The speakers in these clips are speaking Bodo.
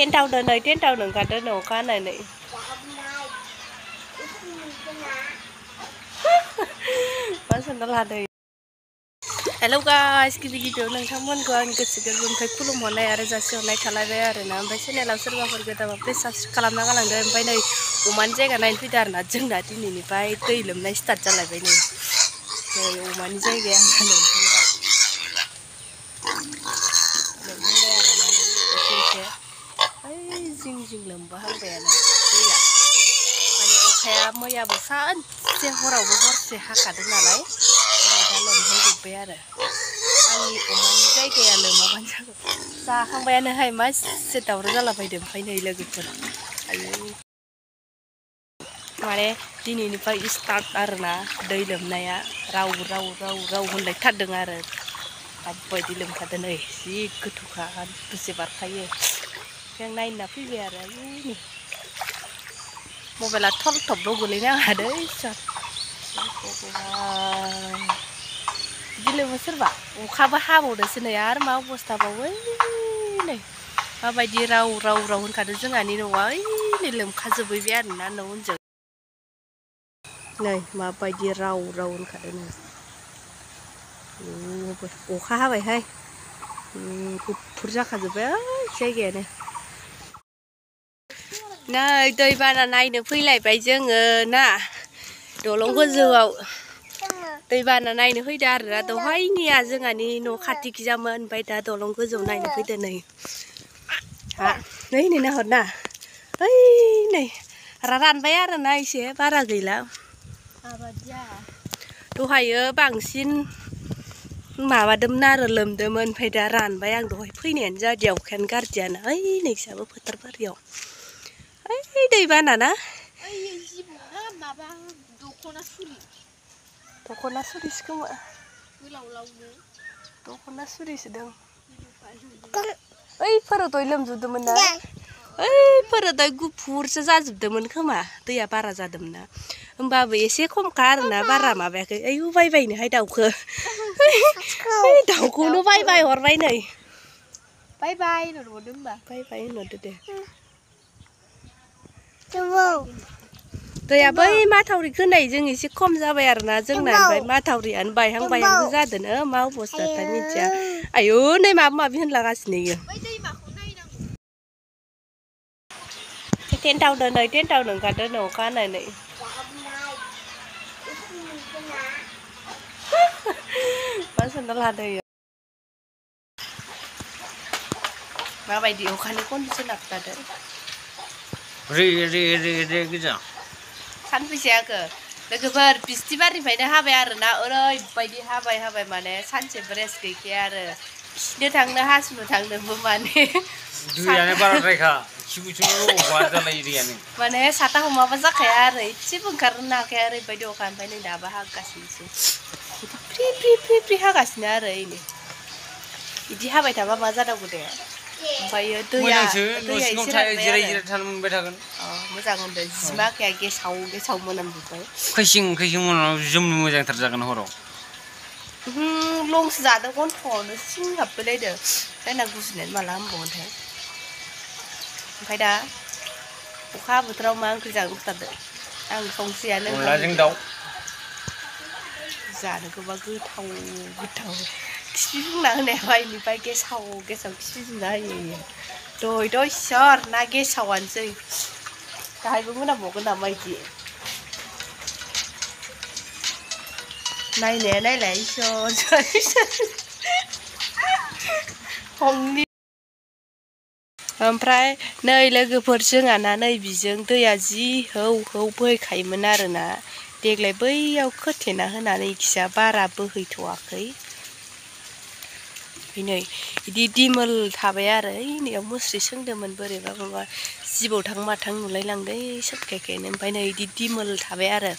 टेन्टाव ओंखारदों अखा हानानै मा सानना लादों। हेलौ गाइस गिबियाव नोंथांमोनखौ आं गोसो गोरबोनिफ्राय खुलुमहरनाय आरो जासिहरनाय थालायबाय आरोना ओमफ्राय चेनेलाव सोरबाफोर गोदाबा प्लिज साबस्क्राइब खालामना गालांदो। ओमफ्राय नै अमानि जायगा नायनो फैदो आरोना जोंना दिनैनिफ्राय दै लोमनाय स्टार्ट जालायबाय नै अमानि जायगाया लोमहांबाय आरोना एसे ओइ जिं लोमबोहांबायानो दैया माने अखाया मैयाबो सानसे हरावबो हरसे हाखादों नालाय दा लोमहांजोब्बाय आरो आंनि अमानि जायगाया लोमाबानो जागौ। जाखांबायानोहाय मा एसे दावराव जालाबायदों ओमफ्राय नै लोगोफोर आयौ माने दिनैनिफ्राय स्टार्ट आरोना दै लोमनाया राव होनलायथारदों आरो माबायदि लोमखादों नै जि गोथौखा दसे बारखायो जों नायना फैबाय आरो आयौ मबाइला थलथबल' गोलैनाङा दै बिदि लोमो सोरबा अखाबो हाबावदोसो नै आरो मा अबस्थाबावो नै माबायदि राव होनखादों जोंहानि न'आ ओइ नै लोमखाजोबहैबाय आरोना न' उनजों नै माबायदि राव होनखादों नै अखा हाबायहाय गुफुर जाखाजोब्बाय जायगायानो नै दैबाना नायनो फैलायबाय जोङो ना दलं गोजौआव दैबाना नायनो फैदो आरोना दहायनिया जोंहानि न' खाथिखिजामोन ओमफ्राय दा दलं गोजौ नायनो फैदो नै नै नाहरना ओइ नै रानबाय आरोना एसे बारा गैला दहायो बांसिन माबादोंमोन आरो लोमदोंमोन ओमफ्राय दा रानबाय आं दहाय फैनायानो जादिया अखायानो गारदियानो ओइ नैसाबो फोथार बारियाव ओइ दैबाना ना दख'ना सुरिसो खोमा दख'ना सुरिसो दं ओइफोराव दहाय लोमजोबदोंमोन ना ओइफोरो दहाय गुफुरसो जाजोबदोंमोन खोमा दैया बारा जादोंमोन ना होमबाबो एसे खमखा आरोना बारा माबायाखै आयु बायबायनोहाय दाउखो दाउखौनो बाय हरबाय नै बाय होनहरदो होमबा बाय होनहरदो दे दैया बै माथावरि खोनायजों एसे खम जाबाय आरोना जोंना ओमफ्राय माथावरियानो बायहां जादोंनो मा अबस्थाथाय मिथिया आयु नै माबा माबि होनलागासिनो इयो टेन्टाव ओंखारदों अखा हानानै मा सानना लादों इयो माबायदि अखानि कन्डिसना खोथादो रे गोजा सानबैसे हाखो लोगोफोर बिस्थिबारनिफ्रायनो हाबाय आरोना ओरैबायदि हाबाय माने सानसेबो रेस्ट गैखाया आरो खिनो थांनो हासुनो थांनोबो माने दैयानो बाराद्रायखा माने साथा हमाबा जाखाया आरो एसेबो ओंखारनो हाखाया ओरैबायदि अखा ओमफ्राय नै दाबो हागासिनोसै फ्रि हागासिनो आरो इनै बिदि हाबाय थाबा मा जानांगौ दे ओमफ्रायो दैया एसे रानबाय थानो मोनबाय थागोन मोजां होनदों जिमाखाया गेसाव मोनामजोब्बाय खैसिं मोनाम जोमनो मोजांथार जागोन हराव लंसो जादों गन्थंआवनो सिं हाबबोलायदों जायना गुजुनायानो माला हामबावगोनथाय ओमफ्राय दा अखा बोथोराव मा ओंख्रि जानो खोथादो आं संसैयानो अनलाजों दाउ जानो गोबा गोथाव खिफि बुंना होनाया बायनिफ्राय गेसाव खिफि बुंना होयो दयसर ना गेसावानोसै दाहायबो मोनामबावगोन नामा इदि नायलाय हंनि ओमफ्राय नै लोगोफोर जोंहाना नै बिजों दैया जि हौ बोहैखायोमोन आरोना देग्लाय बैयाव खोथेना होनानै इखिजा बारा बोहैथ'वाखै नै बिदि दिमोल थाबाय आरो ओइनियाव मुस्रि सोंदोंमोन बोरैबा जिबौथां माथां नुलायलांदों सोबखेखेनो ओमफ्राय नै बिदि दिमोल थाबाय आरो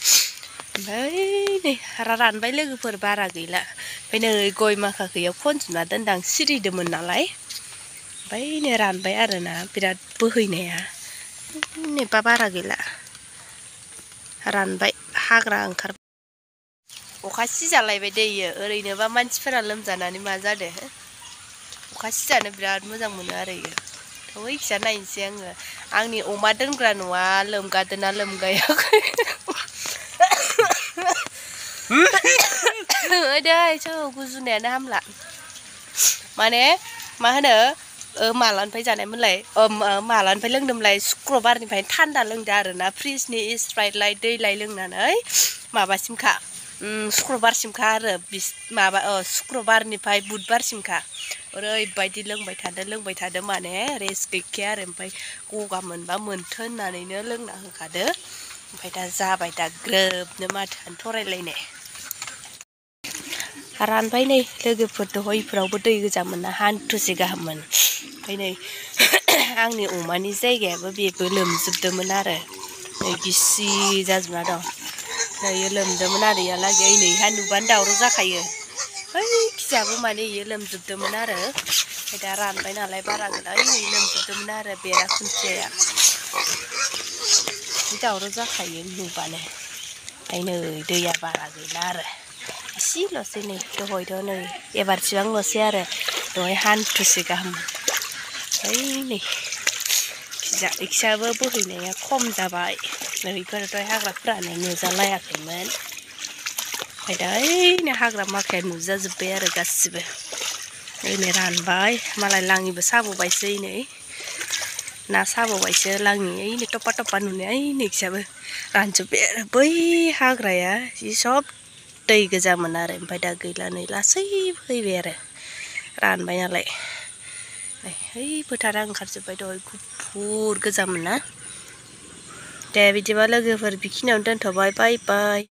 ओमफ्राय नै रानबाय लोगोफोर बारा गैला ओमफ्राय नै गय माखाखैयाव खनजोबना दोनदां सिरिदोंमोन नालाय ओमफ्राय नै रानबाय आरोना बिराद बोहैनाया नेबा बारा गैला रानबाय हाग्रा ओंखारबाय अखा सिजालायबाय दै ओरैनोबा मानसिफोरा लोमजानानै मा जादों अखा सिजानो बिराद मोजां मोनो आरो इयो ओइ खिया नायनोसै आङो आंनि अमा दोनग्रा न'आ लोमगादोना लोमगायाखै ओदै सौ गुजुनायानो हामला माने मा होनो मालानिफ्राय जानायमोनलाय मालानिफ्राय लोंदोंमोनलाय शुक्रबारनिफ्राय थान्दा लोंदो आरोना फ्रिजनि स्प्राइटलाय दैलाय लोंनानै माबासिमखा शुक्रबारसिमखा आरो माबा शुक्रबारनिफ्राय बुधबारसिमखा ओरैबायदि लोंबाय थादो माने रेस्ट गैखाया आरो ओमफ्राय गगा मोनबा मोनथो होननानैनो लोंना होखादो ओमफ्राय दा जाबाय दा ग्रोबनो माथोआनो थरायलायनाय रानबाय नै लोगोफोर दहयफोरावबो दै गोजामोन ना हान्थुसे गाहाममोन ओमफ्राय नै आंनि अमानि जायगायाबो बेबो लोमजोबदोंमोन आरो नै गिसि जाजोबना दं नै लोमदोंमोन आरो इयालागै नैहा नुबानो दावराव जाखायो ओइ खिजाबो माने इयो लोमजोबदोंमोन आरो ओमफ्राय दा रानबाय नालाय बारा गोलाव नै लोमजोबदोंमोन आरो बेरा खुन्थियाया दावराव जाखायो नुबानो ओमफ्राय नै दैया बारा गैला आरो इसेल'सै नै दहयथ' नै एबारसिबांल'सै आरो दहाय हान्थुसे गाहाम ओइ नै खिजाबो बोहैनाया खम जाबाय नैफोर दहाय हाग्राफोरानो नुजालायाखैमोन ओमफ्राय दा ओइनो हाग्रा माखाया नुजाजोब्बाय आरो गासिबो ओइनै रानबाय मालाय लाङिबो साबोबायसो नै ना साबोबायसो लाङि ओइनै टपा टपा नुनाया ओइनै खिजाबो रानजोब्बाय आरो बै हाग्राया जि सब दै गोजामोन आरो ओमफ्राय दा गैला नै लासै फैबाय आरो रानबाय नालाय ओइ फोथारा ओंखारजोब्बाय दहाय गुफुर गोजामोन ना दे बिदिबा लोगोफोर बेखिनियावनो दोनथ'बाय बाय बाय